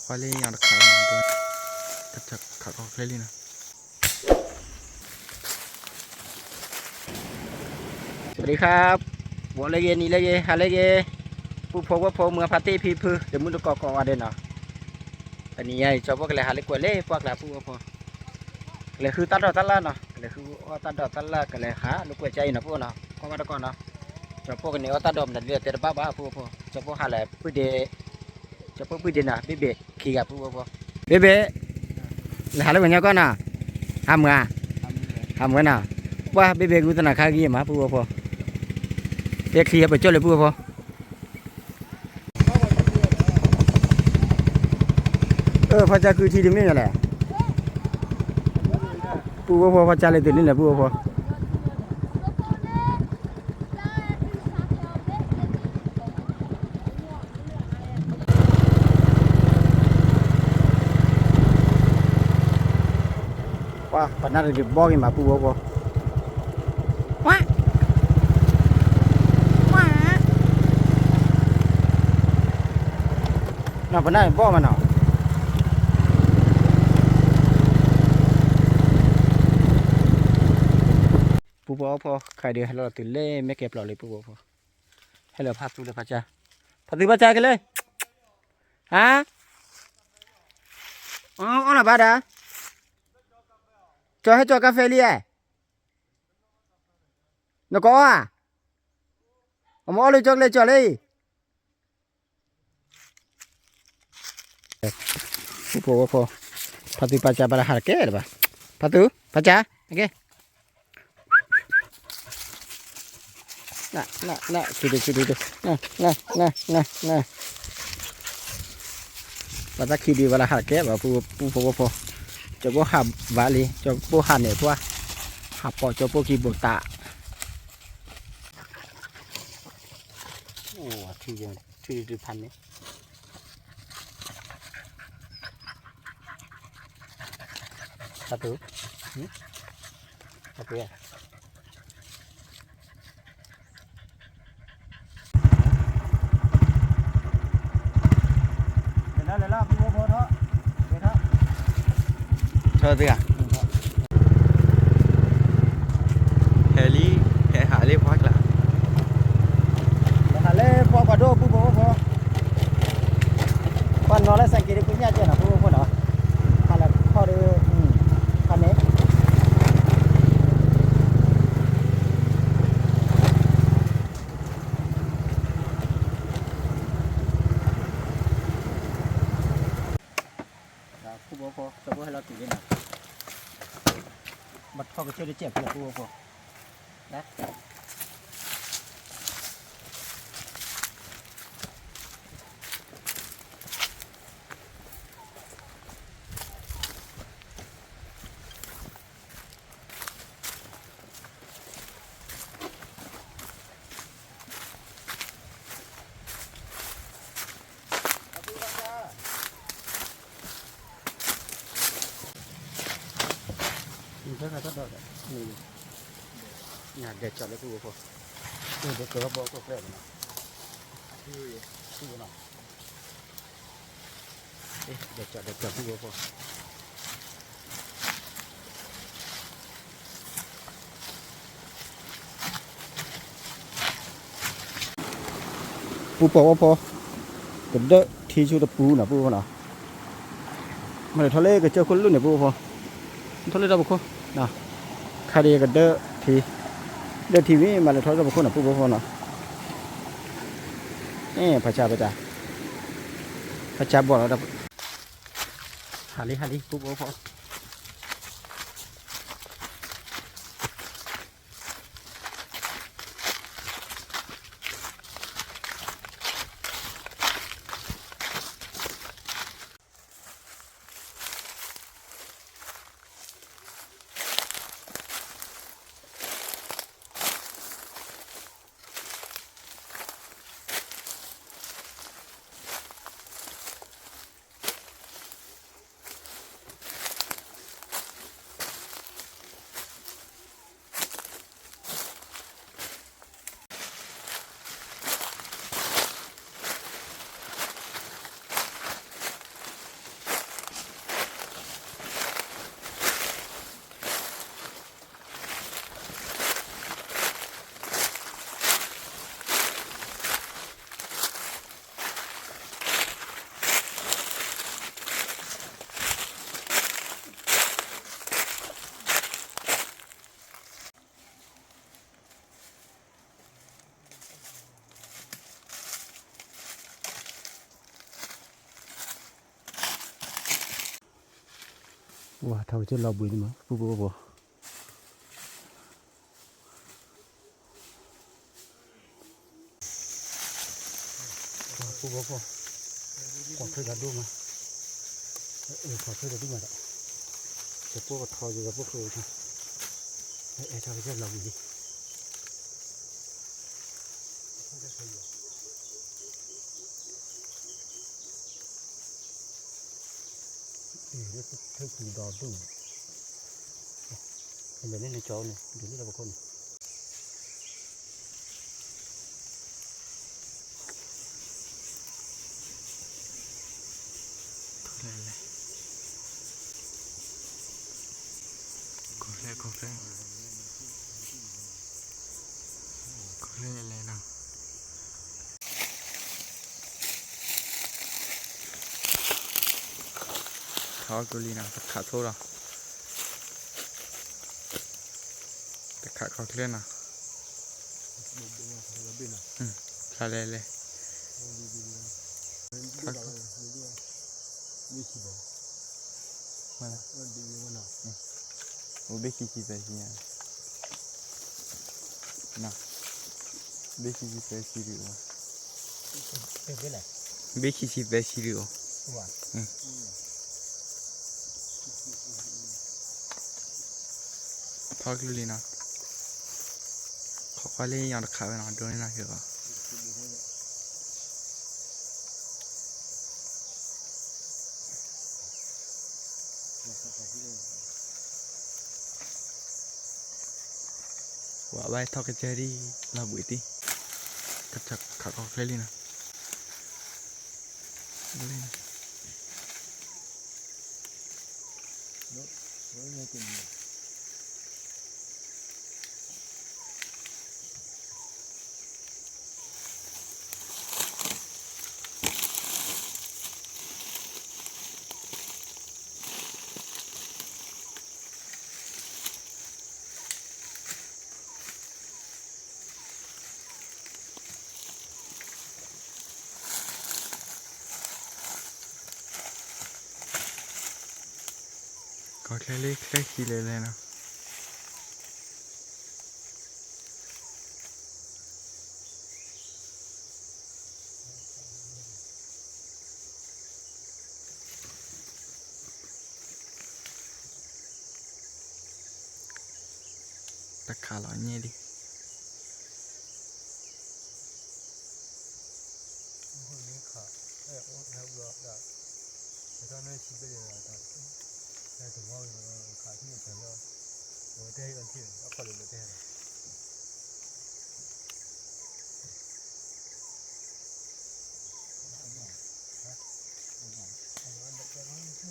ခွါလၢညါတခါမး ခးခီချ့လံနီၤ. สวัสดีครับ ဂီၤလၢအဂ့ၤ နံၤလၢအဂ့ၤ ဟါလၢအဂ့ၤ ပုၢ်ဖိဝဲၢ်ဖိ မုၢ်ဖါတံၢ်ဖံဖု ဒီးမုၢ်တကိးကိးဂၤဒဲးနီၤ. တနံၤညါအံၤ ကၠီပိၢ်ကလဲၤဟးလၢကွဲးလၢပှၢ်ကျါ ပုၢ်ဖိဝဲၢ်ဖိ ကလဲၤဃုတၢ်ဒိးတၢ်လၢ်နီၤ ကလဲၤဃုအီၣ်တၢ်ဒိးတၢ်လၢ် ကလဲၤဟးလၢကွဲးကါအံၤနီၤ ပုၢ်ဖိနီၤ ကွၢ်ဘၣ်တကိးနီၤ. ကၠီပိၢ်ကန့ၢ်အီၣ်တၢ်ဒိးမနုၤလဲၣ်တဲတဘၣ်ဘၣ် ပုၢ်ဖိ ကၠီပိၢ်ဟးလၢပုၢ်ဒ့ ကၠီပိၢ်ပုၢ်ဒ့နီၤ ဘ့ၣ်ဘ့ၣ်ခံဂၤ ပုၢ်ဖိ ဘ့ၣ်ဘ့ၣ် လဲၤဟးလၢပှၤကညီကီၢ်နီၤ ဟးမုာ်ဧါ ဟးမုာ်နီၤ. ပှၢ်ဘ့ၣ်ဘ့ၣ် ဂုၢ်သနၤခါဂံၢ်မး ပုၢ်ဖိ တဲချံဟဲပကၠီၣ်လၢ ပုၢ်ဖိ ဖါကၢ်ကုထံတမ့ၢ်မးလဲၣ်. ပုၢ်ဖိ ဖါကၢ်လၢတုၤလံလဲၣ် ပုၢ်ဖိ ပှၤပနၢ်တဒုးဘီၣ်က့ၤမး ပုၢ်ဖိ နီၤ ပနၢ်ဘီၣ်မးနီၤ. ပုၢ်ဖိဝဲၢ်ဖိ ခဲအံၤဒုး ဟဲလီၤတုၤလၢမဲာ်ကဲၤပျီလံ ပုၢ်ဖိဝဲၢ်ဖိ ဟဲလီၤဖါသူလၢဖါကၢ် ဖါသူဖါကၢ်က့ၤလၢ ဟါ အီၣ်လီၤဘၣ်ဒၣ် ကၠီဟဲကၠီကါဖဲလံဧါ နကအီၣ်ဧါ အမ့ၢ်အီၣ်လၢကၠီကလဲၤကၠီလံ ပုၢ်ဖိဝဲၢ်ဖိ ဖါသူဖါကၢ်ဘၣ်လၢဟးတကဲလၢၤဘၣ် ဖါသူ ဖါကၢ် ကဲ န န န က့ၤဒုး က့ၤဒုး န န န န န ပှၤတၢ်ခံဒုးဘၣ်လၢဟးတကဲဘၣ် ပုၢ်ဖိဝဲၢ်ဖိ ကၠီပိၢ်ဟးဘၣ်လံ ကၠီပိၢ်ဟးန့ၣ်ပှၢ် ဟးပိာ်ကၠီပိၢ်ခံဘိးတး အိၣ် ထံ ထံဒုးဖးန့ၣ် ဖါသူ ဖါသူ ထီၣ်သ့ဧါ ဟဲလံ ဟဲဟးလၢပှၢ်ကျါ ဟးလၢပှၢ်ပှၢ်ဒိၣ် ပုၢ်ဖိဝဲၢ်ဖိ ပှၤနီၤလၢစဲးက့ၤဒုး ပညၣ်ကဲနီၤ ပုၢ်ဖိနီၤ ဟးလၢထီၣ်ဒုး ဖးန့ၣ် ပုၢ်ဖိ ကၠီပိၢ်ဟဲလီၤတုၤလံနီၤ ဘၣ်ထီၣ်ကစၢၢ်တစဲးဖိ ပုၢ်ဖိ ဒဲးကၠီလၢပုၢ်ဖိ ဒဲးကၠီလၢပုၢ်ဖိ ဒဲးကၠီ ဒဲးကၠီပုၢ်ဖိ ပုၢ်ဖိဝဲၢ်ဖိ ကဒၢထံဆူတပူၤနီၤ ပုၢ်ဖိနီၤ မၤလဲၤထီၣ်လၢကစၢၢ်ခိၣ်လိၣ်န့ၣ် ပုၢ်ဖိ ထီၣ်လၢတၢ်ဖီခိၣ် ခါဒံးကဒၢထံ ဒၢထံမ့ၢ်မၤလဲၤထီၣ်လၢတၢ်ဖီခိၣ်နီၤ ပုၢ်ဖိနီၤ ဖးဆါဖးဆါ ဖးဆါဘီၣ်လီၤ ဟးလံ ဟးလံ ပုၢ်ဖိ ပုၢ်ဖိ ဝါ ထီၣ်ကစၢၢ်လီၤဘှံးန့ၣ်မး ပူဖိဖိ ပူဖိဖိ ကွၢ်ထွဲတၢ်ဒိၣ်မး ကွၢ်ထွဲတၢ်ဒိၣ်မးဒီး တပိၢ်ကထီယပိၢ်ကျိ အဲၣ်ထီၣ်ကစၢၢ်လီၤဘှံးလံ ထၢၣ်ကူဒီဒူၣ်န့ၣ် လဲၤန့ၣ်နကၠီန့ၣ် ဒုးန့ၣ်လၢပခိၣ်န့ၣ် လဲၤလဲၤ ကီၢ်လဲၤ ကီၢ်လဲၤ ကီၢ်လဲၤလဲၤနီၤ ခးအီၣ်ကလံနီၤ တခးထိလီၤ တခးခီၣ်ချၢနီၤ ဖျါလဲၣ်လဲၣ် အိၣ်ဘ့ၣ်ခံဆံသၢဆံညါ ဘ့ၣ်ခံဆံသၢဆံဒုးအိၣ် ဘ့ၣ်ခံဆံသၢဆံဒုးအိၣ် ဖီကလုၢ်လံနီၤ ခီခွါလၢယီၤတခးဝဲနီၤ ဒိးန့ၢ်နီၤ ဟ့ၣ်ဂီၤ ဝဲဘၣ်ထီၣ်ကစၢၢ်ဒံး လီၤဘှံးတံၢ် ခးခီၣ်ချၢလံနီၤ ကီၢ်ချၢလၢချၢခံလဲၤလဲၤနီၤ တခးလီၤညၣ်လံ ညၣ်လံ ညၣ်လံ တခးခီၣ်ချၢန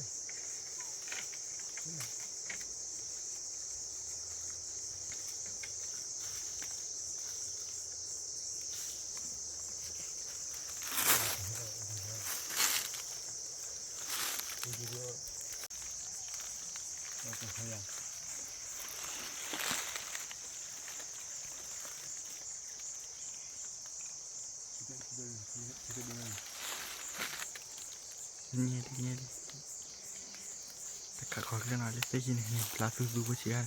ီၤ လၢသ့ၣ်ယံၤန့ၣ် ဖျါသူသူဖိဆံးဂၤန့ၣ် တၢ်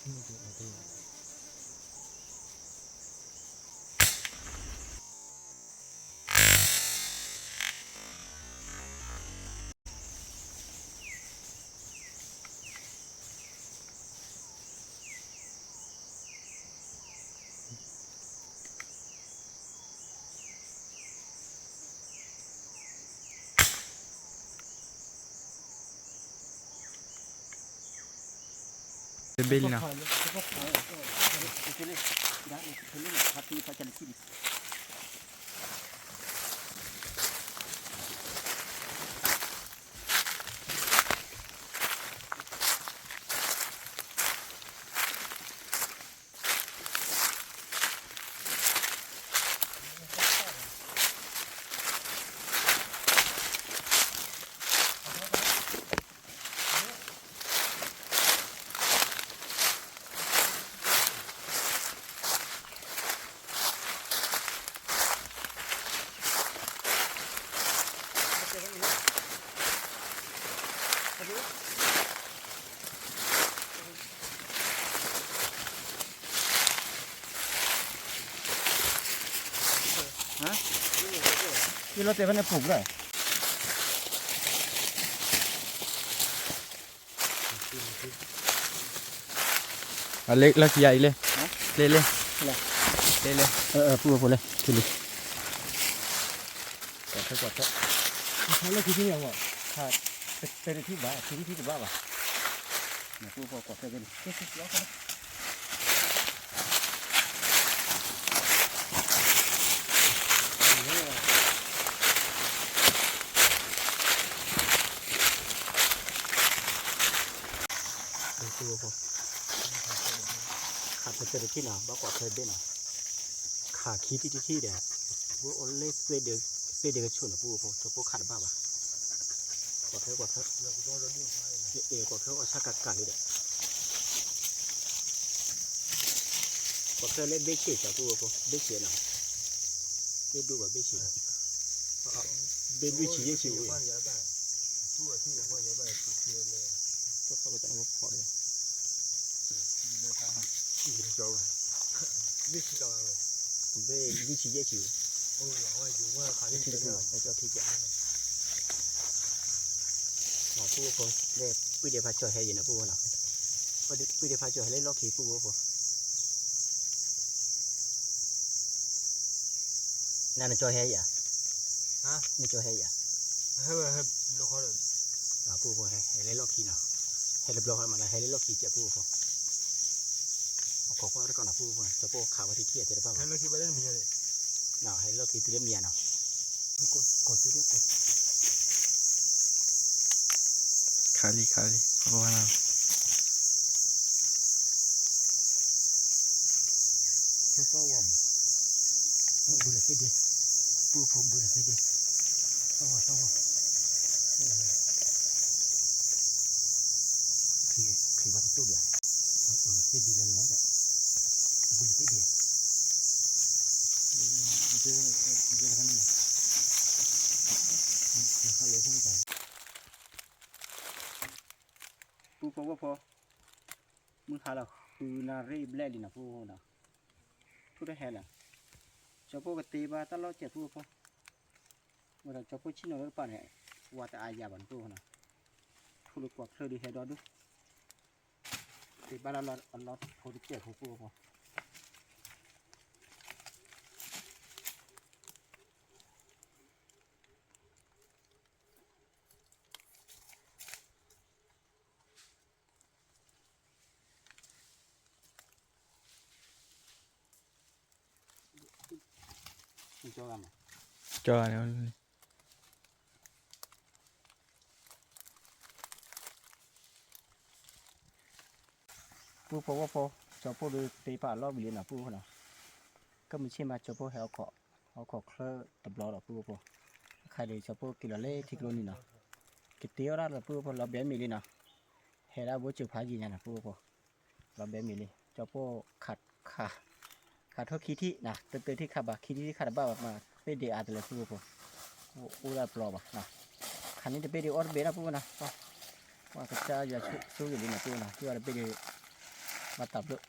တဘ့ၣ်လံနီၤ. ယလီၤတဲာ်ဖဲန့ၣ်ပူၤကွံာ် အလၢလီၢ်ခံယၤအံၤလၢ လၢလၢ လၢလၢ ပူဖိလၢ ထံလံ ကွၢ်ထွဲကွၢ်ထွဲ လၢခံထံန့ၣ်အဂီၢ် ခါ တထံၣ်ဘၣ် ထံထံၣ်တဘၣ်ဘၣ် ပူဖိကွၢ်ထွဲဖဲန့ၣ် ခးတထံၣ်နီၤ ဘၣ်ကွၢ်ထွဲဘ့ၣ်နီၤ ခးခံထံၣ်တထံၣ်ဒီး ပအိၣ်လၢသ့ၣ်ဒ့ကဆိၣ်န့ၣ် ပူဖိ ကၠီဖိခးတဘၣ်ဘၣ် ကွၢ်ထွဲကွၢ်ထွဲ ကွၢ်ထွဲအီၣ်ဆၣ်ကးကးလံဒီး ကွၢ်ထွဲလၢဘ့ၣ်ဆ့ၣ် ကၠီဖိဖိ ဘ့ၣ်ဆ့ၣ်နီၤ ဘ့ၣ်ဒိၣ်ဘၣ်ဘ့ၣ်ဆ့ၣ် ဘ့ၣ်လွံၢ်ဆံယဲၢ်ဆံဝဲ ဘ့ၣ်လွံၢ်ဆံယဲၢ်ဆံ ထံၣ်တပူၤ ကၠီထံၣ်ကၠီ ပူဖိ လၢပုၢ်ဒ့ဖးကၠီဟဲယံၤနီၤ ပူဖိနီၤ ပုၢ်ဒ့ဖးကၠီဟဲလၢလီၢ်ခံ ပူဖိ နနကၠီဟဲယၤ နကၠီဟဲယၤ ပူဖိ ဟဲလၢလီၢ်ခံနီၤ ဟဲတဘျီဃီမးနီၤ ဟဲလၢလီၢ်ခံကဲ ပူဖိ အခီၣ်ခွါတကီၢ်နီၤ ပူဖိ ကၠီဖိခးဝဲထံထံၣ်အတဲတဘၣ်ဘၣ် ဟဲလၢလီၢ်ခံတုၤလၢမံၤယၤနီၤ ခးလံ ခးလံ ပူဖိနီၤ ပူဖိ ဘုလၢသ့ဒ့ ပူဖိ ဘုလၢသ့ဒ့ သဝီ သဝီ ခံဝဲတတိၢ်ဒံး သ့ဒ့လၢလၢဒီး ဘုလၢသ့ဒ့ ပူဖိဝဲဖိ မုၢ်ဟါလီၤ ဃုနၣ်ရံၣ်ဘျဲၣ်လံနီၤ ပူဖိနီၤ ထိၣ်တဟဲလၢာ် ကၠီဖိကတ့ဘၣ်တၢ်လီၢ်စဲး ပူဖိ ဝဲဒီးကၠီဖိဆ့ၣ်နီၤလၢတပၤန့ၣ် ဝါတအါယၤဘၣ်နီၤ ပူဖိနီၤ ထိၣ်လၢကွၢ်ချၢဒုးဟဲဒီဒူၣ် တ့ဘၣ်လၢအလီၢ်ဖိတစဲးဖိ ပူဖိ ကၠီဂၤမး ကၠီဂၤန့ၣ် ပူဖိဝဲဖိ ကၠီဖိဒုးတ့ပာ်အလီၢ်ဝံၤလံနီၤ ပူဖိနီၤ ကမုၢ်ဆ့ၣ်မး ကၠီဖိဟဲ ဟီၣ်ခိၣ်ချၢတဘျီဒီး ပူဖိဖိ အခါဒီး ကၠီဖိက့ၤလီၤလၢထံကျိနံၤနီၤ ကတ့အီၣ်ဒၣ်လၢ ပူဖိ လီၤဘဲမ့ၢ်လံနီၤ ဟဲဒၣ်ဘိစၢၤဖးယံၤညါနီၤ ပူဖိ လီၤဘဲမ့ၢ်လံ ကၠီဖိခး ခး ခးထီၣ်ခံထံၣ်နီၤ တတၢၢ်ထံၣ်ခးဘၣ် ခံထံၣ်ခးတဘၣ်ဘၣ်မး ပ့ၢ်ဒ့အါတလၢ ပူဖိ အိၣ်ဒၣ်ပျီဘၣ်နီၤ ခးန့ၣ်တဘ့ၣ်ဒုးအီၣ်တဘ့ၣ်နီၤ ပူဖိနီၤ ပှၤကစၢ်ယွၤဆိၣ်ဂ့ၤလံနီၤ ပူဖိနီၤ ယွၤတဘ့ၣ်ဒုး ဘၣ်တၢ်ဘျုး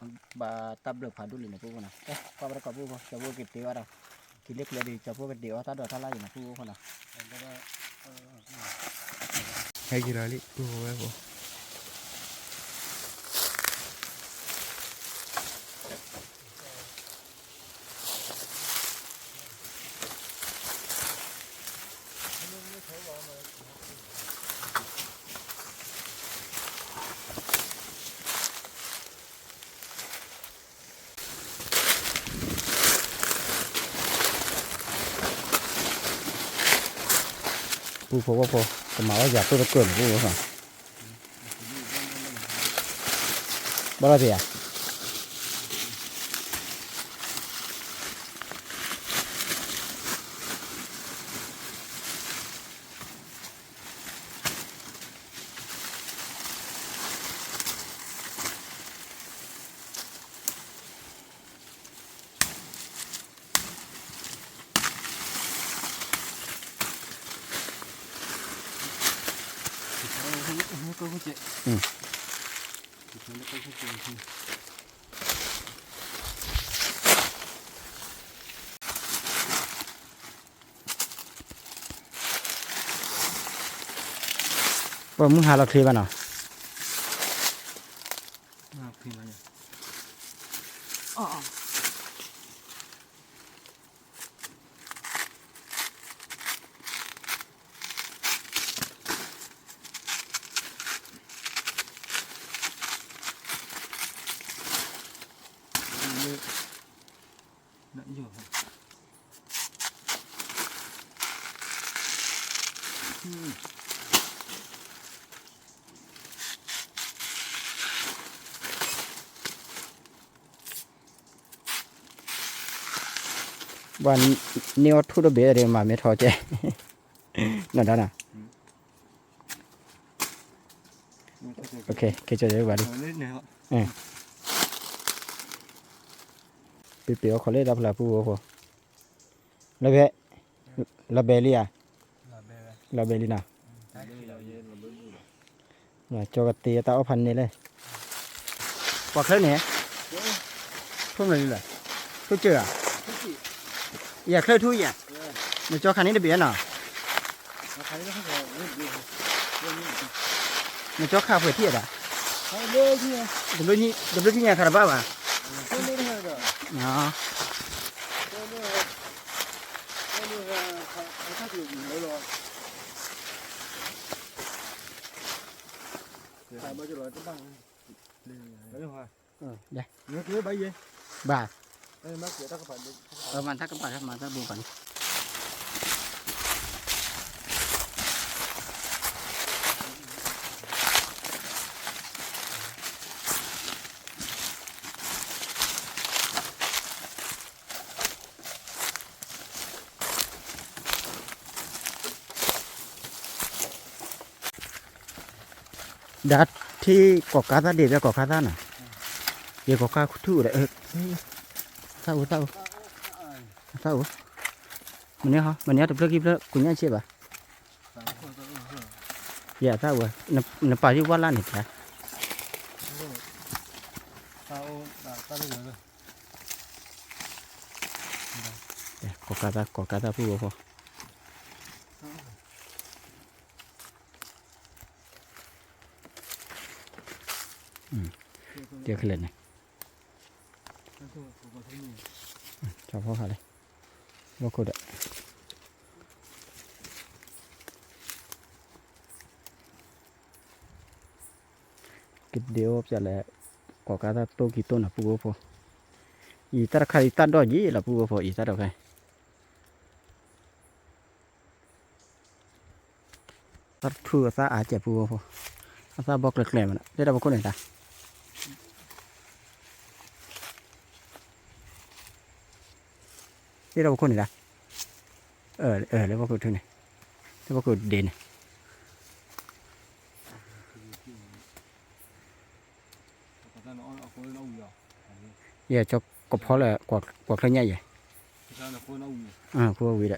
ဖးဒိၣ်လံန့ၣ် ပုၢ်ဖိနီၤ, ကွၢ်ဘၣ်တကိး ပုၢ်ဖိ ကၠီဖိက့ၤတ့အီၣ်တၢ်, က့ၤလၢကျဲဒံး ကၠီဖိကဒ့အီၣ်တၢ်ဒိးတၢ်လၢ်အံၤနီၤ ပုၢ်ဖိနီၤ. ဟဲက့ၤလီၤလံ ပုၢ်ဖိဝဲၢ်ဖိ ပုၢ်ဖိဝဲၢ်ဖိ ကမၤဝဲယၤတိၢ်တကၢၢ်န့ၣ် ပုၢ်ဖိနီၤ, ဘၣ်လီၤတ့ၢ်ဧါ. ပမုၢ်ဟါလီၤချ့ဘၣ်နီၤ. ဘၣ်န့ၢ်အီၣ်ထူၣ်တဘ့ၣ်ဒီး မၤမ့ၢ်ထီကဲ, နီၢ်ဒါနီၤ. ကဲကဲဘၣ်လံ, ပ့ၤပ့ၤအီၣ်ခိးလၢတၢ်ဖျါ ပုၢ်ဖိဖိ, လီၤဘဲ, လီၤဘဲလံဧါ, လီၤဘဲလံနီၤ. ကၠီကတ့အတၢ်အီၣ်ဖးန့ၣ်လၢ ပှၤချၢန့ၣ်, ထိၣ်မနုၤလဲၣ်, ထိၣ်စၢၢ်ဧါ, ယၤချၢထူယၤ, နကၠီခါန့ၣ်တဘ့ၣ်နီၤ, နကၠီခါပှဲၤထံၣ်အဒၣ်, တဘျုးထံၣ်ညါခါတဘၣ်ဘၣ်. ဘၣ်, မၤတၢ်ကပၤ မၤတၢ်ဘိးပၤန့ၣ်. ဒၣ်ထံကီၢ်ကါသၣ်ဒ့ၣ် ဘၣ်ကီၢ်ကါသၣ်နီၤ, ယကီၢ်ကါထူၣ်အိၣ်ဒီး, သၣ်အိၣ် သၣ်အိၣ်, သၣ်အိၣ်, မန့ၢ်ဟီ မန့ၢ်ဟီတဖျၢၣ်ခံဖျၢၣ် ကူညၣ်ဆ့ဘၣ်, ယသၣ်အိၣ်, နပာ်ယုၢ်ဝါလၢ်န့ၣ်တၢ် ကီၢ်ကါသၣ် ကီၢ်ကါသၣ်ပုၢ်ဖိဖိ, တဲခဲလၢာ်န့ၣ်, ကၠီဖီခါလံ, ဘီခိၣ်ဒီး ကဒ့အိၣ်ပျဲလဲၣ်, ကီၢ်ကါသၣ်တိၢ်ကံတိၢ်နၤပုၢ်ဖိဖိ, အံၤတၢ်တခါအံၤတၢ်ဒိၣ်ယံၤလီၤပုၢ်ဖိဖိ အံၤတၢ်ဒိၣ်ဖဲ တၢ်ထူအသၣ်အါကဲးပုၢ်ဖိဖိ, အသၣ်ဘီကျဲၤကျဲၤမးနီၤ လၢတၢ်ပခိၣ်န့ၣ်တၢ်, လၢတၢ်ပခိၣ်န့ၣ်တၢ်, လၢပခိၣ်ထူန့ၣ်, လၢပခိၣ်ဒ့န့ၣ် ယကၠီကဖီလၢ ကွၢ်ချၢညါယဲ, ခိဝံၤဒီး,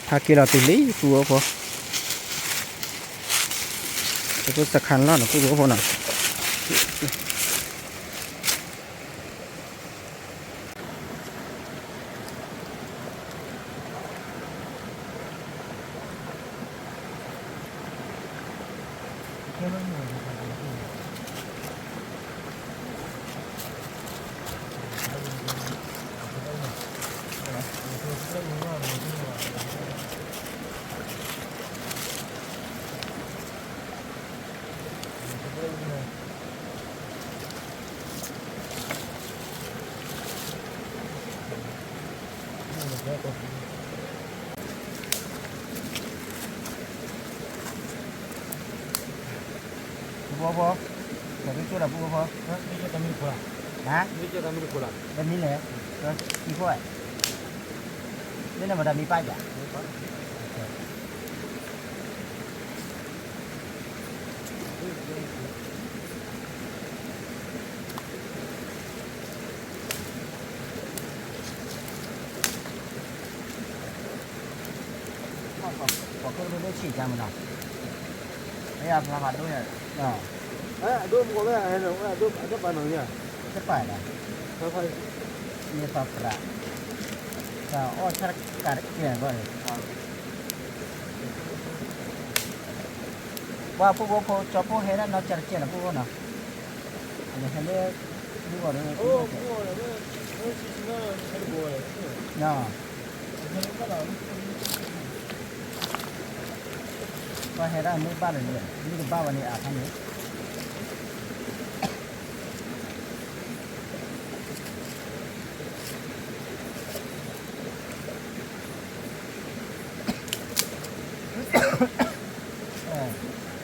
ဟးက့ၤလီၤတုၤလံ ပုၢ်ဖိဖိ, ကစခါလီၤနီၤ ပုၢ်ဖိဖိနီၤ. ပုၢ်ဖိဖိ, ပှၤဒိကၠိဒီးပုၢ်ဖိဖိ, ဟါ, တမံၤလဲၣ်, သံဖိ, လၢန့ၣ်မတၤမံၤပၢ်ယၤ ပှၤခိၣ်ဒိၣ်ဒိၣ်ဆံးကါမနီၤ, မ့ၢ်အဖျါဖးဒိၣ်ယၤ, အဒိၣ်မူဝဲ, အဒိၣ်ပာ်နီၤယၤ, တပာ်လၢ, မ့ၢ်သးပြး, တၢ်အီၣ်ဆၣ်ကးတကဲဘၣ်, ပှၤပုၢ်ဖိဖိ ကၠီဖိဟဲဒၣ်နီၢ်ကၠးတကဲလီၤ ပုၢ်ဖိနီၤ, ဟဲလၢ, ဒ်ဂီၤဒီး, ပှၤဟဲဒၣ်မ့ၢ်ဘၣ်လၢၤလၢၤ, မ့ၢ်တဘၣ်ဝဲန့ၣ်အါဖးန့ၣ် တ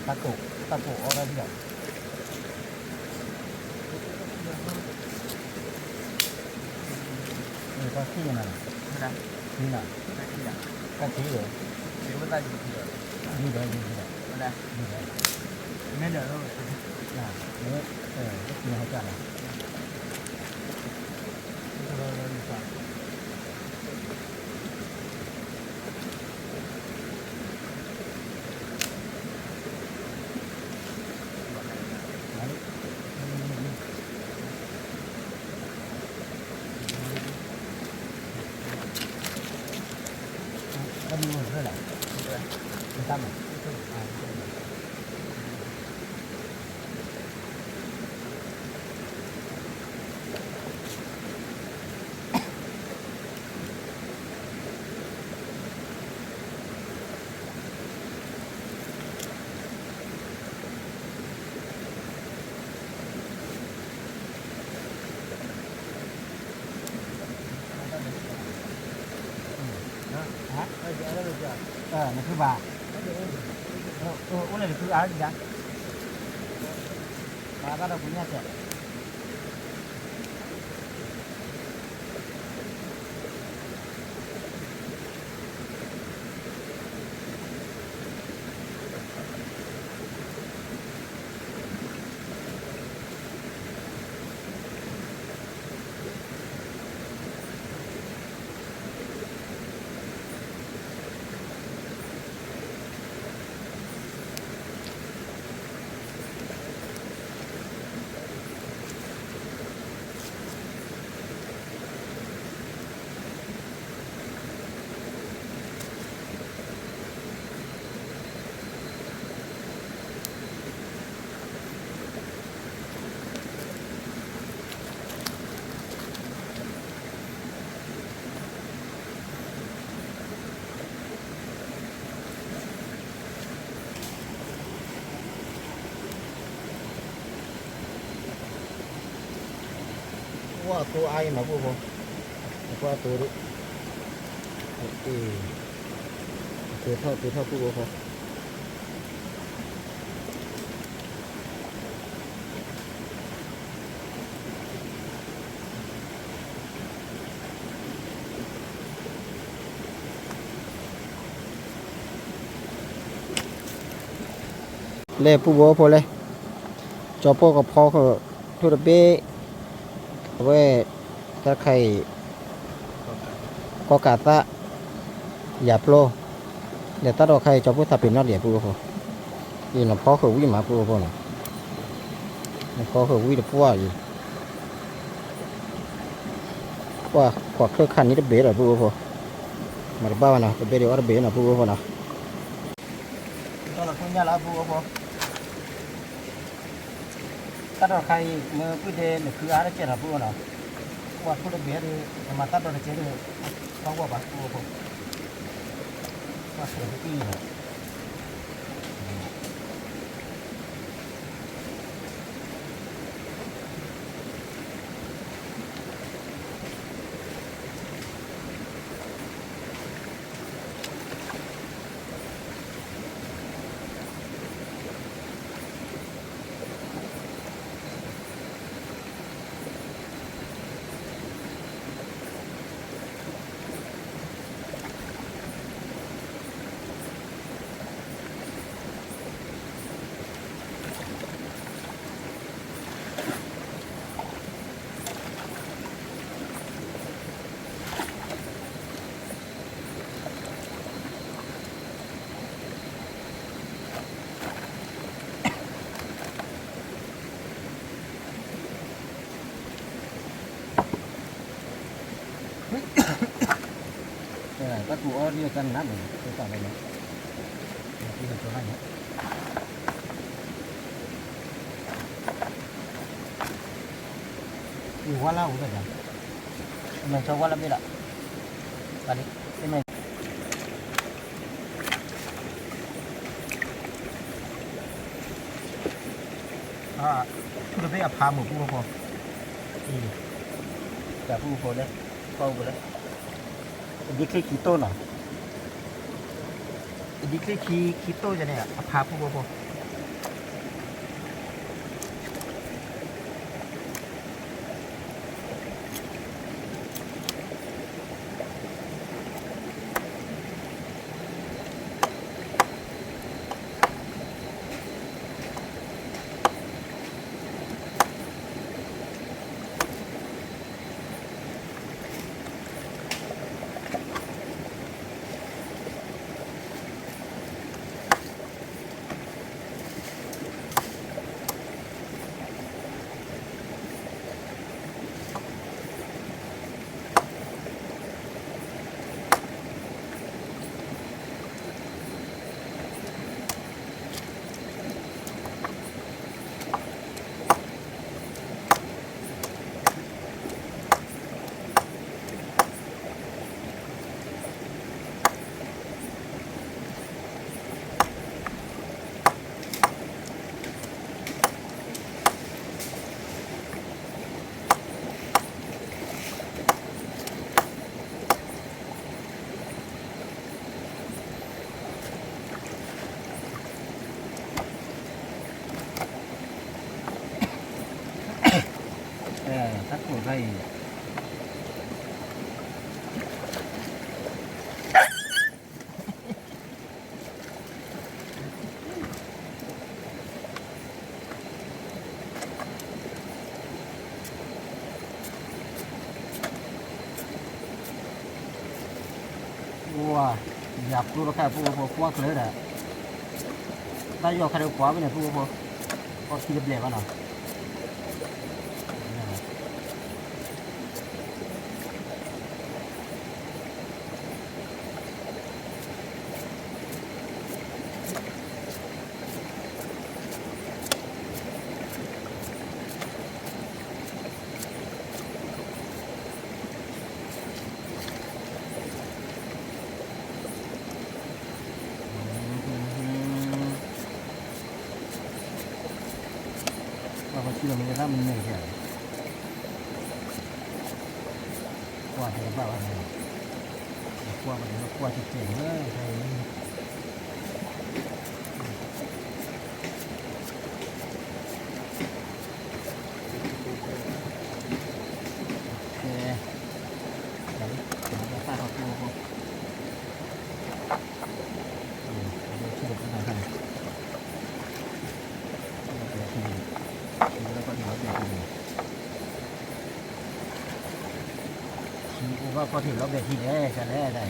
ၢ်ကိၢ်အီၣ်ဒၣ်ဒ်လီၤ, တၢ်ခံနၤ, ခံနၤ, တၢ်ခံဒီး, ဒ်ဒီး, ဒ်ဒီး, မ့ၢ်ဒီး, မ့ၢ်, ဟဲကၢ်လီၤ. နဖုဘၣ်, အိၣ်လၢနဖုအါဒံးဒၣ်, ဘၣ်ဘၣ်ဒီးပူၤညါစဲး ဝဲအသိအါအံၤနီၤ ပုၢ်ဖိ, အကွၢ်အသိဒိၣ်, အသိထီၣ် အသိထီၣ် ပုၢ်ဖိဖိ. လဲၤပုၢ်ဖိဖိလဲၣ်, ကၠီဖိကဖီခိၣ်, ထိၣ်တဘ့ၣ်, အဝဲ, တၢ်တခါအံၤ, ကီကးသၣ်, ယၤဖျိ, လဲၤတၢ်ဒီးခါအံၤ ကၠီဖိသးပ့ၤနီၣ်ဒံး ပုၢ်ဖိဖိ. အံၤနဖီဃုာ်ဝံၣ်မး ပုၢ်ဖိနီၤ, နဖီဃုာ်ဝံၣ်တပှၢ်အံၤ, ပှၢ်ခွါချၢၣ်ခါန့ၣ်တဘ့ၣ်ဒီး ပုၢ်ဖိ, မၤတဘၣ်ဘၣ်နီၤ, တဘ့ၣ်ဒီးအီၣ်တဘ့ၣ်နီၤ ပုၢ်ဖိနီၤ, ဒီးလီၤထူညါလီၤ ပုၢ်ဖိ, တၢ်ဒိးတခါအံၤ မ့ၢ်ပုၢ်ဒဲနခုအါတကဲးနီၤ ပုၢ်ဖိနီၤ, ပှၢ်ခိၣ်တဘ့ၣ်ဒီး နမၤတၢ်ဒိးတကဲးဒီး ဘၣ်ဝဲဘၣ် ပုၢ်ဖိ, ပှၢ်ဆဲးတကံၢ်နီၤ တၢ်ကူအီၣ်ဒ်အတၢ်နးမး တၢ်လၢန့ၣ် တၢ်ဟဲကၠီလၢန့ၣ် ဝါလၢအိၣ်ဒီး မ့ၢ်ကၠီဝါလၢဘ့ၣ်လီၤ ပှၤလံ တမ့ၢ် ထူတဘ့ၣ်အဖးမုာ် ပုၢ်ဖိ, အံၤ တၢ်ပုၢ်ဖိလၢ ကွၢ်အိၣ်ဖိလၢ အဒံချ့ခံတိၢ်နီၤ, အဒံချ့ခံ ခံတိၢ်ယၤန့ၣ် အဖး ပုၢ်ဖိ တၢ်ကိၢ်ခါအံၤ ဝါ ယၤကျိတခါ ပုၢ်ဖိ ကွၢ်ကျၢၤဒီး တၢ်ယီၢ်ခါဒီးကွၢ်ဝဲန့ၣ် ပုၢ်ဖိ အီထံတဘျဲၣ်ဘၣ်နီၤ ပှၤထံလီၤမ့ၢ်တၢ်မနုၤလဲၣ်, ကွၢ်တဘၣ်ဘၣ်, ကွၢ်ပှၤတကွၢ်တကဲၢ်လၢ ကဲ, တၢ်လၢ တၢ်သးထီၣ်ကိၢ်ဖိ ထံလီၤပနၢ်ခါန့ၣ်, ထံလီၤပထံၣ်လီၤဘဲၣ်ထံန့ၣ်, ထံအိၣ်ဘၣ်ခီၣ်ထံးလီၤဘဲၣ်ထံလဲၣ် ကလဲၣ်ဒၣ်အံၤ.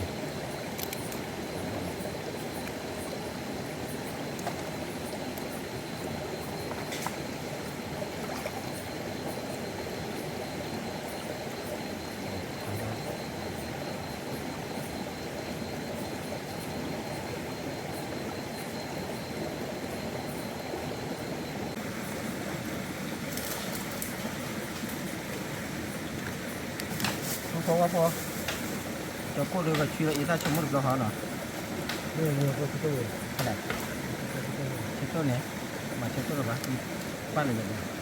ဝါဖိ, ကၠီၤကိၣ်ဒီးကဆှံလီၤအံသၣ်ဆိကမိၣ်တဘျီဃီနီၤ, ဆၢကိၣ်န့ၣ်, မၤဆၢကိၣ်လၢၤဘၣ်, ပၢ်လၢၤလၢၤဘၣ်.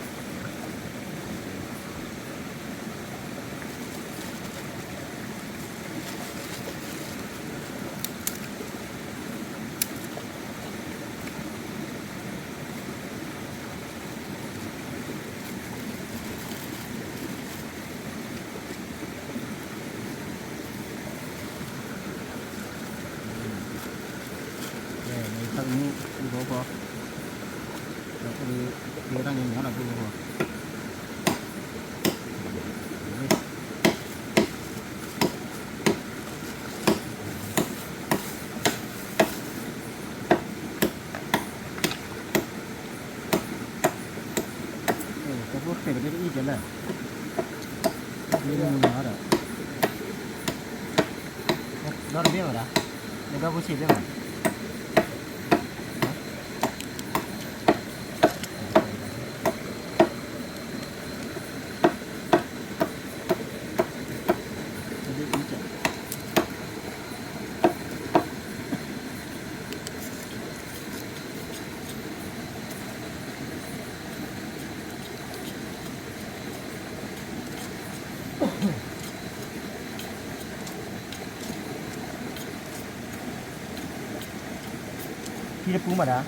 ကၠီၤဖိဃဲးကဒုအံၣ်ကလဲၣ်, ဒီတဘ့ၣ်ဝဲဒၣ်, ဒီဖိဆံးဘ့ၣ်ဝဲ. ထံတပူမးဒၣ်,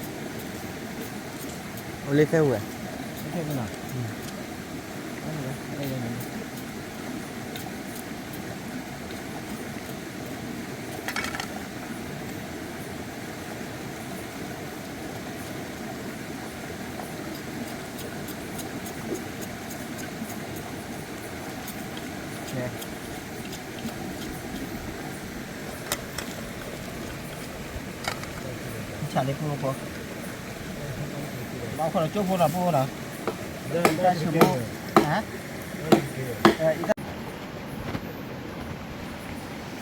အိၣ်လၢသၢဝဲ, ဆၣ်လၢပူဖိ, ဘၣ်ခီလီၤကၠိဖိနီၤ ပူဖိနီၤ, တၢ်ဆိကမိၣ်, ယမ့ၢ်ဆိကမိၣ်အိၣ်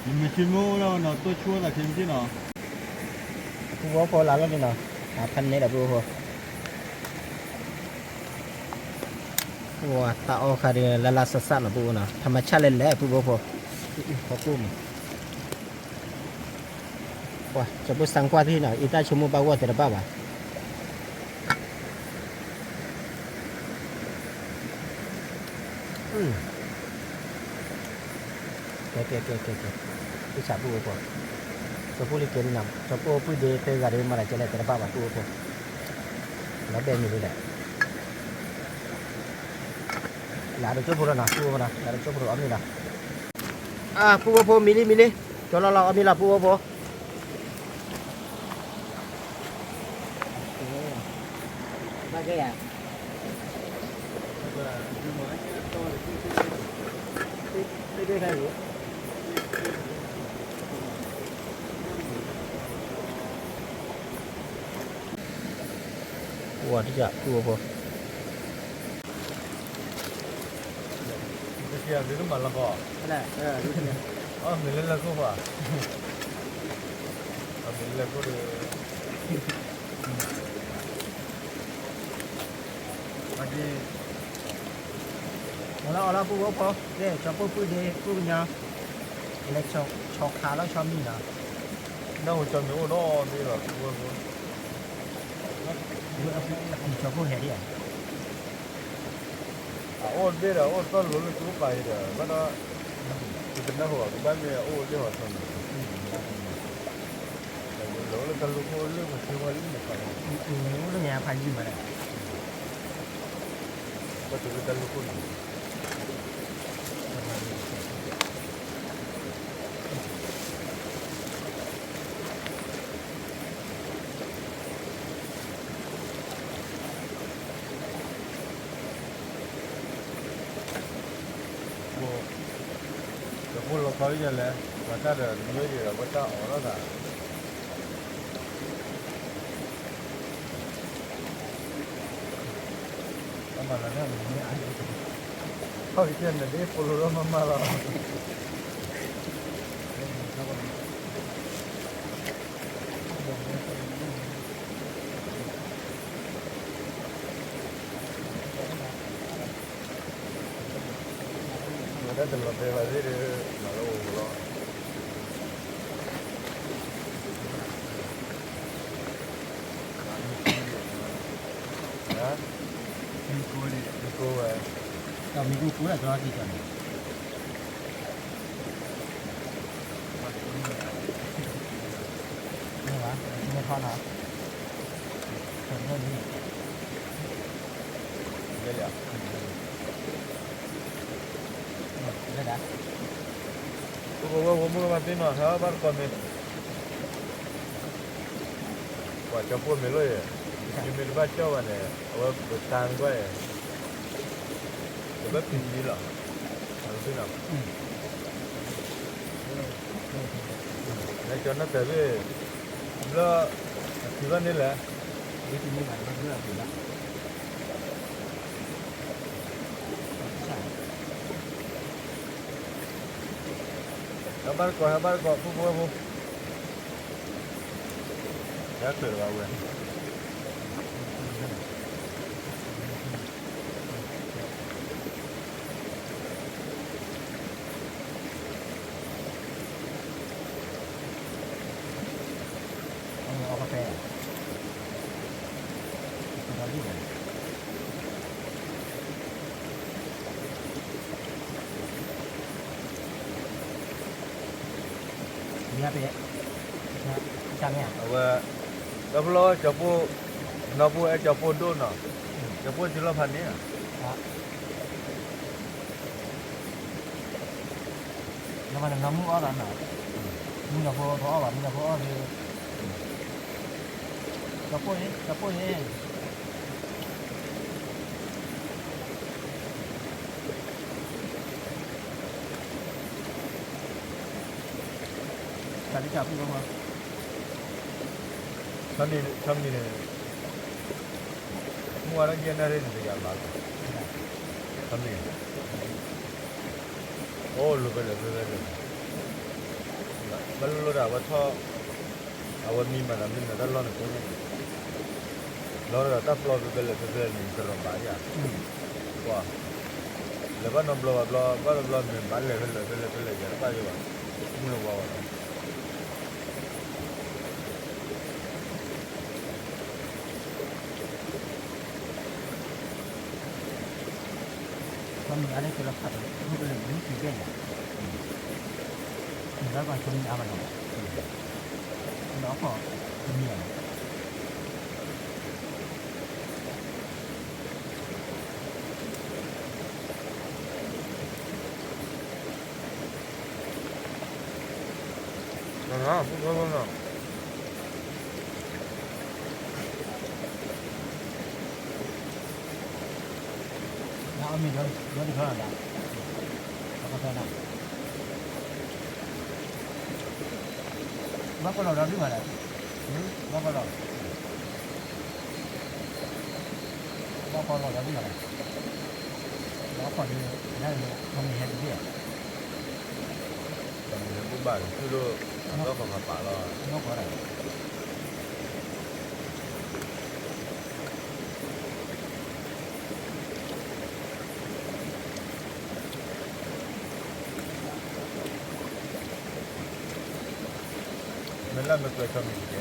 ဒီးနီၤ တိၢ်ဆိသးခဲမ့ၢ်နီၤ, ပူဖိဖိလၢလီၤန့ၣ်နီၤ, ဖးန့ၢ်ဒီးပူဖိဖိ, ပူဖိတၢ်အီၣ်ခါဒီး လၢလၢဆးဆးနီၤ ပူဖိနီၤ, ထမဆၣ်လဲၣ်လဲၣ် ပူဖိဖိ, ဟီၣ်ခိၣ်မး ပှၤ ကၠီၤဖိစၢ်ကွၢ်သ့ၣ်နီၤ အံသၣ်ဆိကမိၣ်ဘၣ်ဂီၢ်သ့တဘၣ်ဘၣ်. ကဲ ကဲ ကဲ ကဲ ကဲ သ့ၣ်ဆးပူဖိဖိ, ကၠီၤဖိလံကဲလံနီၤ, ကၠီၤဖိပှံၢ်ဒ့သၢဂၤဒီး မၤတၢ်ကဲလဲၣ်သ့တဘၣ်ဘၣ် ပူဖိဖိ, လီၤဘဲမံၤလံလဲၣ်. လၢတကၠိဖိလီၤနီၤ ပူဖိနီၤ, လၢတကၠိဖိလီၤအီၣ်မ့ၤလီၤ. အၢ ပူဖိဖိ မံၤလံမံၤလံ, ကၠီၤလီၤလီၤအီၣ်မ့ၤလီၤ ပူဖိဖိ. ဝါ တယၢ် ပူဖိဖိ. ပစံးအဘျုးကမၤလီၤဃီ, အီၣ်မ့ၤလၢလၢခိၣ်ဃီ, အီၣ်မ့ၤလၢလၢခိၣ်ဒီး, အီၣ်လီၤအီၣ်လီၤပူဖိဖိ, ကၠီၤဖိပှံၢ်ဒ့ ပှံၢ်ကညီ, လဲၤဆီခးလီၤဆီမံၤနီၤ, နၢ်ဟူကၠီၤမ့ၤအိၣ်နီတဘ့ၣ်ဘၣ် ပူဖိဖိ. ကၠီၤဖိဟဲဒ်ဧါ. အအိၣ်တဘ့ၣ်ဒီး အိၣ်တၢ်လိၤလၢကအိၣ်ပာ်အံၤဒီး ဘၣ်ဒီး ပတနၢ်ဟူဘၣ် ကဘၣ်မ့ၢ်အအိၣ်လၢဟီၣ်ဆီန့ၣ်, လိၤလၢတၢ်လိၤခိၣ်လၢပှၤသ့ဝဲလံန့ၣ် အိၣ်လၢညါဖးယံာ်မးဒီး ဘၣ်တုၤလၢတၢ်လိၤခိၣ်န့ၣ် ကဖိလီၤခီလံယလဲၣ်, ပှၤတၢ်ဒီးတမ့ၢ်ယဒီး ပှၤတၢ်အီၣ်ထီၣ်သး, ပမၤလၢန့ၣ်, ထီၣ်ကစၢၢ်န့ၣ်ဒ်ဖိလိၤလီၤမးမးလီၤ. ဝဲဒၣ်တလီၤတဲာ်ဘၣ်သ့ၣ်ဒီး မ့ၢ်ကအိၣ်ကိးလၢကၠီက့ၤကၠီန့ၣ်, မ့ၢ်ဘၣ်, မ့ၢ်ထီနီၤ, ကၠီတဘျီန့ၣ်, လၢဒၣ်, ပကဝဲဖိမုၣ်ကဘၣ်သ့ၣ်နီၣ် ဟဲဘၣ်တကိးမ့ၢ် ပှၤကၠီပိၢ်မ့ၢ်လိၣ်ယဲၢ်, မ့မ့ၢ်တဘၣ်ကၠီဘၣ်န့ၣ် အဝဲပတၢ်ကွၢ်ယဲၢ်, တဘၣ်ဖံးလံလီၤ, အသ့ၣ်နီၣ်ဘၣ်, လၢကၠီနီၢ်တၢၤဘ့ၣ်, ဘျီ, အထံဘၣ်န့ၣ်လဲၣ်, ဟဲဘၣ်တကိး ဟဲဘၣ်တကိး ဖိဖိဝဲဖိ ယါချၢးလၢၤဘၣ်ဝဲ, အဝဲ, တၢ်ဖျီကၠီပိၢ်, နီၢ်ပိၢ်အဲၣ်ကၠီပိၢ်ဒိၣ်နီၤ, ကၠီပိၢ်စုလီၢ်ဖးန့ၣ်, နမ့ၢ်နီၢ်မုၣ်အီၣ်လီၤနီၤ, မုၣ်ကၠီဖိတအီၣ်ဘၣ် မုၣ်ကၠီဖိအီၣ်ဒီး, ကၠီပိၢ်အံၤ ကၠီပိၢ်အံၤ တၢ်လံတၢ်ပူၤလီၤမး, ခီမ့ၢ်န့ၣ်, မုၢ်ဝါထီၣ်ကဲနၣ်ရံၣ်န့ၣ် တယၤဘၣ်လီၤ, ခီမ့ၢ်, အိၣ်လိာ်ဖဲလဲၣ်ဖဲလဲၣ်, ဘၣ်လိၣ်လိၣ်ဒၣ်အဝဲထီၣ်, အဝဲမံမၤသးမ့ၢ်နတၢ်လီၢ်န့ၣ်ကိးညါ, လီၤဒီးတၢ်ပျီဖဲဖဲလဲၣ်ဖဲဖဲလဲၣ်န့ၣ် တရီၢ်ဘၣ်ယၤ, ပှၤ, လဲၤဘၣ်နီတဘျီဘၣ်ဘျီ ဘၣ်တဘျီမ့ၢ်ဘၣ်လဲၤဖဲလဲၣ်ဖဲလဲၣ်ဖဲလဲၣ် ယၤတဘၣ်ယိၣ်ဘၣ်, မုၢ်လၢဝါဝဲလီၤ. ခီမ့ၢ်အါလၢကလီၤခးဒီး မုၢ်ကလၢာ်မုၢ်ကံဘဲၣ်ယၤ, မ့ၢ်လၢပှၤခီမ့ၢ်အါမးနီၤ, လီၤခီၣ်တမံၤဘၣ်နီၤ, ဘၣ်ကလီၤဒီးဒုးဘၣ်လဲၣ်, ဘၣ်ကလီၤ, ဘၣ်ကလီၤဒီးဒုးဘၣ်လဲၣ်, ဘၣ်ကလီၤဒီး, ခီမ့ၢ်ဟဲတဘ့ၣ်, ခီမ့ၢ်ဟဲဘူၣ်ဘၣ်ဒီး သူၣ်ဒိၣ်, နီၢ်ကီၢ်ပၤပာ်လီၤ, နီၢ်ကီၢ်ဒီး မ့ၢ်လၢမ့ၢ်ကွဲးထီၣ်မံၤတကဲ,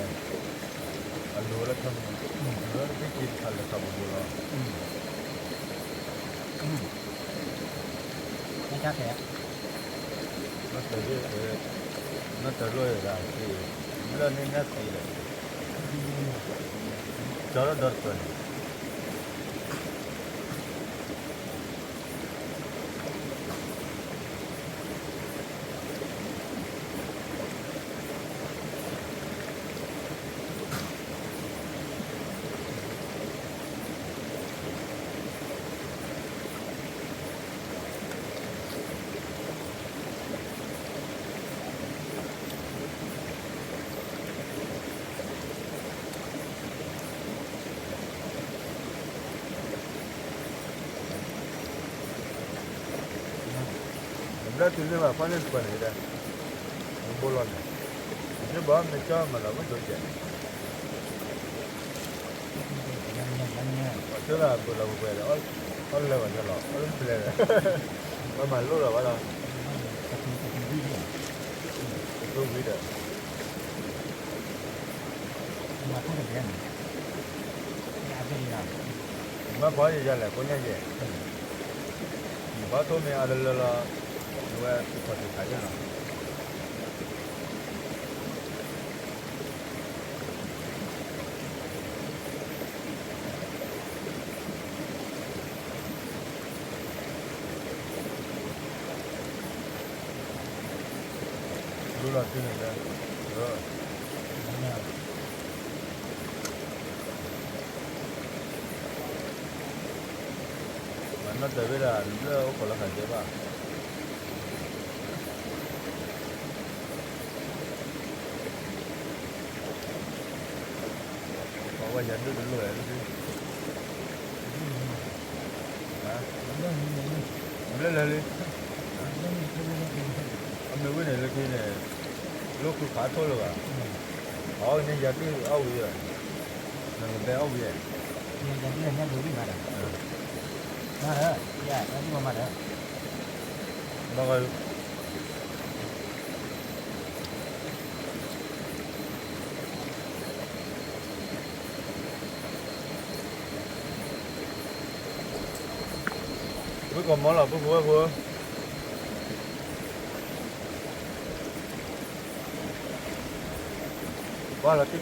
အလိၤလၢထီၣ်မံၤ, လၢတဘ့ၣ်က့ၤတခါလၢထီၣ်ပူၤပူၤလီၤ, တၢ်ခဲ, နီၢ်တၢၤ, နီၢ်တၢၤလိၣ်ဒၣ်က့ၤ, လၢန့ၣ်နၢ်သံဒီး, ကၠီလၢဒီတပၢၤန့ၣ် ဘျၢတုၤန့ၢ်ဘၣ်ဖီၣ်န့ၢ်တပှၢ်န့ၣ်ဒီး, မ့ၢ်ဘိလီၤန့ၣ်, ယဘၣ်မ့ၢ်ကၠီမၤလီၤဝဲဒိၣ်ကဲးန့ၣ်, ပှၤကၠီလၢဘိလီၤပှဲၤပှဲၤဒီး, အီၣ်လဲၤဘၣ်ကၠီလီၤ အီၣ်လၢပလဲၤဒီး, ပှၤမၤလိၣ်လီၤဘၣ်ဒီး, ကသိဝံၤဒီး မၤဖီၣ်ယၤလဲၣ် ကိးညါယဲၢ်, ဘၣ်ထိၣ်မ့ၢ်အါတလၢလီၤ, အဝဲသုးခီၣ်သုးခးယဲၢ်လီၤ. ဒိၣ်လီၤတုၤန့ၣ်လၢ မၤနီၣ်တၢ်ဝဲဒၣ် နဘျၢၣ်အိၣ်ခိးလီၤခးကဲဘၣ်. ပှၤဝဲယၤဒိၣ်တလိၣ်ဝဲလၢခံ, ဘျၢၣ်လၢလံ, အမ့ၢ်ဝဲန့ၣ်လၢခံန့ၣ်, လိၣ်ဃုဖးထိၣ်လၢၤဘၣ်, အီၣ်န့ၣ်ယၤဒိၣ်အီၣ်ဝံၤ, နကဘဲအီၣ်ဝံၤ, ယၤဒိၣ်ညါဒိၣ်ဝံၤမးဒီး, မးဒီး, ယၤဒိၣ်မးဒီး ဝ့ၢ်ကီၢ်မီလီၤ ပုၢ်ဖိဝဲၢ်ဖိ, ဘၣ်လီၤတံၢ်ကျး.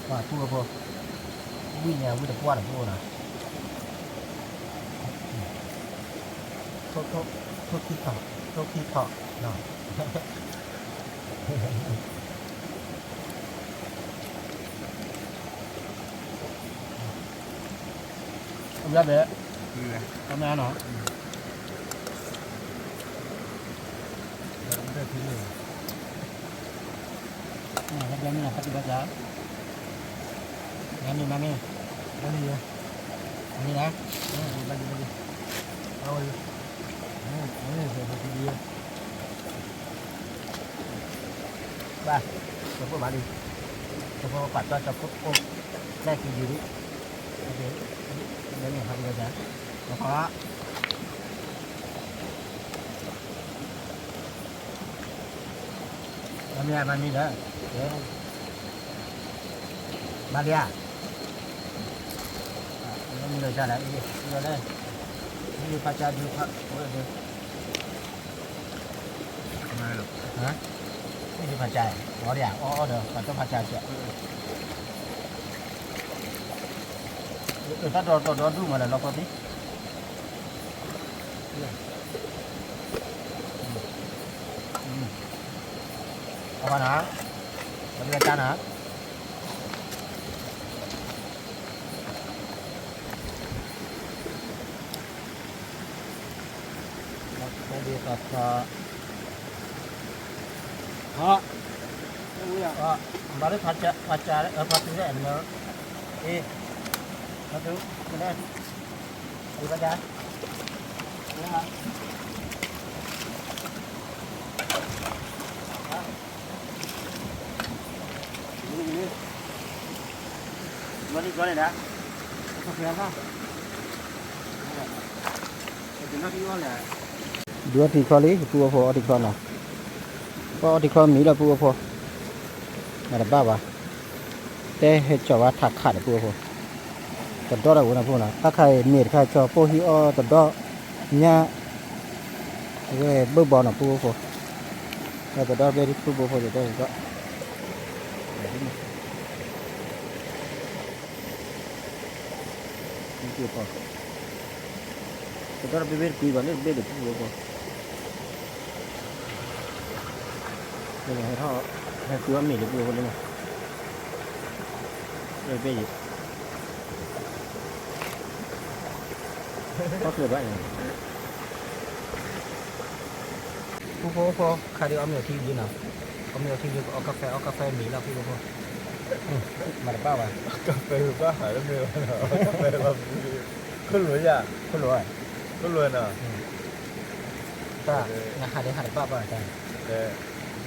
ပှၤပုၢ်ဖိ, ဝံၣ်န့ၣ် ဝံၣ်တပှၢ်တပူၤနီၤ, ထိၣ်ခံထီၣ်, ထိၣ်ခံထီၣ်နီၤ. အဘျါဘဲ, အမါနီၤ, မၤမ့ၢ်ဖးတံၢ်ဘၣ်စၢ်, မၤမ့ၢ်, မၤမ့ၢ်, မၤမ့ၢ်, မၤမ့ၢ်, ဘၣ်လံ, ဘၣ်လံ, အဝဲ, မၤမ့ၢ်, ဘၣ်, ကဖိမၤလံ, ကဖိပာ်တီကဖိအိၣ်, လဲၣ်က့ၤယူၤလံ, မၤမ့ၢ်ဖးတံၢ်ဘၣ်စၢ်, ကဖိ မၤမ့ၢ်ဧါ မၤမ့ၢ်ဒီး, မၤလံဧါ, မၤမ့ၢ်ဒီးစၢ်လၢ, လၢ, မ့ၢ်ဖးကၢ်ဒုးဖး, မ့ၢ်ဖးကၢ်, အီၣ်ဒီး ပှၤတီဖးကၢ်စၢ်, တၢ်ဒီးတီဒီဒူၣ်မးလၢလီၤပှီၢ်သံ အဘၣ်နၤ, ပှၤတဂၤကါနၤ, ဘၣ်လၢဖးကၢ်, ဖးကၢ်, ဖးတူၤလၢအမၢ, အ့, ဖးတူၤ, ဖးကၢ်, ဒုးအီထံချီလံ ပုၢ်ဖိ အီထံချီနီၤ, ပှၤအီထံချီမံၤလီၤ ပုၢ်ဖိ, မၤတဘၣ်ဘၣ်, တဲဟဲကၠီၤဝဲထးခးဒီး ပုၢ်ဖိ, တဒီတၢ်ဝဲနီၤ ပုၢ်နီၤ, တၢ်ခါအံၤမ့ၢ်တခါကၠီၤ ပိၢ်ဟံၣ်အီၣ်တဒီ, ညၣ်, အဝဲဘၢၣ်ဘီနီၤ ပုၢ်ဖိ, တဒီတဘ့ၣ် ပုၢ်ဖိ တဒီတဒီ တဒီတဘ့ၣ်ဘ့ၣ်တကွံဘၣ်လၢတဘ့ၣ်ဒီး ပုၢ်ဖိ, ဟဲထီၣ်, ဟဲကွံအီၣ်မ့ၤလၢ ပုၢ်ဖိလၢန့ၣ်, လၢတဘ့ၣ်အံၤ, ထီၣ်ကျဲဘၣ်န့ၣ်, ပုၢ်ဖိဖိ ခါဒုးအီၣ်မ့ၤအီထံဒုနီၤ, အီၣ်မ့ၤအီထံဒု ကအီၣ်ကါဖဲ အီၣ်ကါဖဲမ့ၤလီၤ ပုၢ်ဖိဖိ, မၤတဘၣ်ဘၣ်, ကပၤဘၣ်ဟးလၢမ့ၢ်ဘၣ်နီၤ, ကပၤလီၤ, ခိၣ်လိာ်ယၤ, ခိၣ်လိာ်, ခိၣ်လိာ်နီၤ, တၢ်, နဟးဒုးဟးတဘၣ်ဘၣ်တၢ်,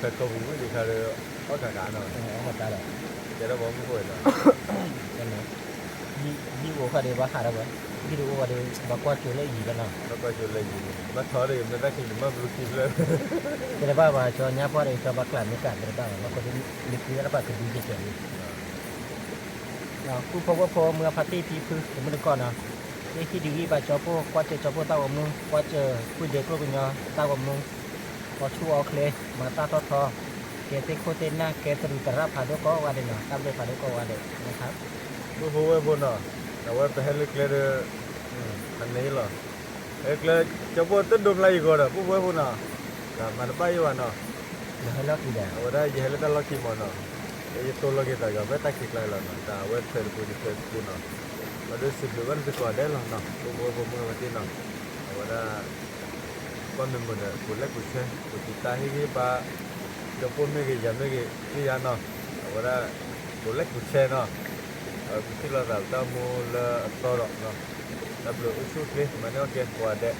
ဖဲကိးပူၤဝံၣ်ဒံးခါဒီး, အီၣ်ကးကးနီၤ, အီၣ်ကးကးဒီး, ကဲထီၣ်ပှၤမုၣ်ဖိနီၤ, ဘံၣ်အိၣ်ဃီဒီးဘၣ်ဟးဒီးဝဲ, ဘံၣ်တအိၣ်ဝဲဒီး ဘၣ်ကွၢ်ကၠိလၢအယံၤလီၤနီၤ, ဘၣ်ကွၢ်ကၠိလၢအယံၤ, ဘၣ်ထီဒီးမ့ၢ်တၢ်ခံန့ၣ် မ့ၢ်ဘျူခံဖျၢၣ်, ကဲတဘၣ်ဘၣ် ကၠီညါပှၢ်ဒီး ကၠီဘၣ်ကျးမ့ၢ်ကး ကဲတဘၣ်ဘၣ် ဘၣ်ဃိဒုးလံကဲးလံ ပုၢ်ဖိဝဲၢ်ဖိ မုၢ်အဖါတံၢ်ဖံဖု တမုၢ်တကိးနီၤ, ဟ့ၣ်ဟံၣ်ဒုးဂံၢ်ဘါကၠီပိၢ် ကွၢ်စၢၤကၠီပိၢ်သၣ်ဝီမုၢ် ကွၢ်စၢၤ ဖုဒ့ကျိၣ်ကညီသၣ်ဝီမုၢ်, အီၣ်ဆူၣ်အီၣ်ချ့ မၤတၢ်ထီၣ်ထီ, ကဲသ့ၣ်ခိၣ်သ့ၣ်နၢ် ကဲသရူးသရၣ်ဖးဒိၣ်ကိးဂၤဒဲးနီၤ တၢ်ဘျုးဖးဒိၣ်ကိးဂၤဒဲး, ပုၢ်ဖိဝဲၢ်ဖိနီၤ, အဝဲပဟဲလၢကျဲဒီး, အန့ၣ်လီၤ, ဟဲကျဲ, ကၠီပိၢ်တဒိဖျါယံၤဂီၤဒီး ပုၢ်ဖိဝဲၢ်ဖိနီၤ, မၤတဘၣ်ယံၤဘၣ်နီၤ, အဝဲဒၣ်ယဟဲလၢတၢ်လီၢ်ခံမးနီၤ, ယသိၣ်လိက့ၤသးကီး ဖဲတၢ်ခံးကျါလီၤနီၤ တၢ်အဝဲထွဲတပူၤတထွဲတပူၤနီၤ, ဘၣ်ဒီးစံးဘျုးဘၣ်နသုကိးဂၤဒဲးလီၤနီၤ ပုၢ်ဖိဝဲၢ်ဖိမုၢ်ဂၤဖါတံၢ်နီၤ, အဝဲဒၣ်, ကွၢ်မ့ၢ်မုာ်ဒီး ကိး like ကိး share ကိးတံာ်တာ်ဟ့ၣ်ဂံၢ်ဘါ, ကၠီပိၢ်မ့ၢ်ဂ့ၤ ယၤမ့ၢ်ဂ့ၤ သ့ၣ်ညါနီၤ, အဝဲဒၣ်, ကိး like ကိး share နီၤ, အဝဲပထံၣ်လိာ်သးပတၢ်မူလၢအသီဒီး, တၢ်ဘျုးအိၣ်ဆူၣ်အိၣ်ချ့ မၤန့ၢ်အီၣ်ကဲကိးဂၤဒဲး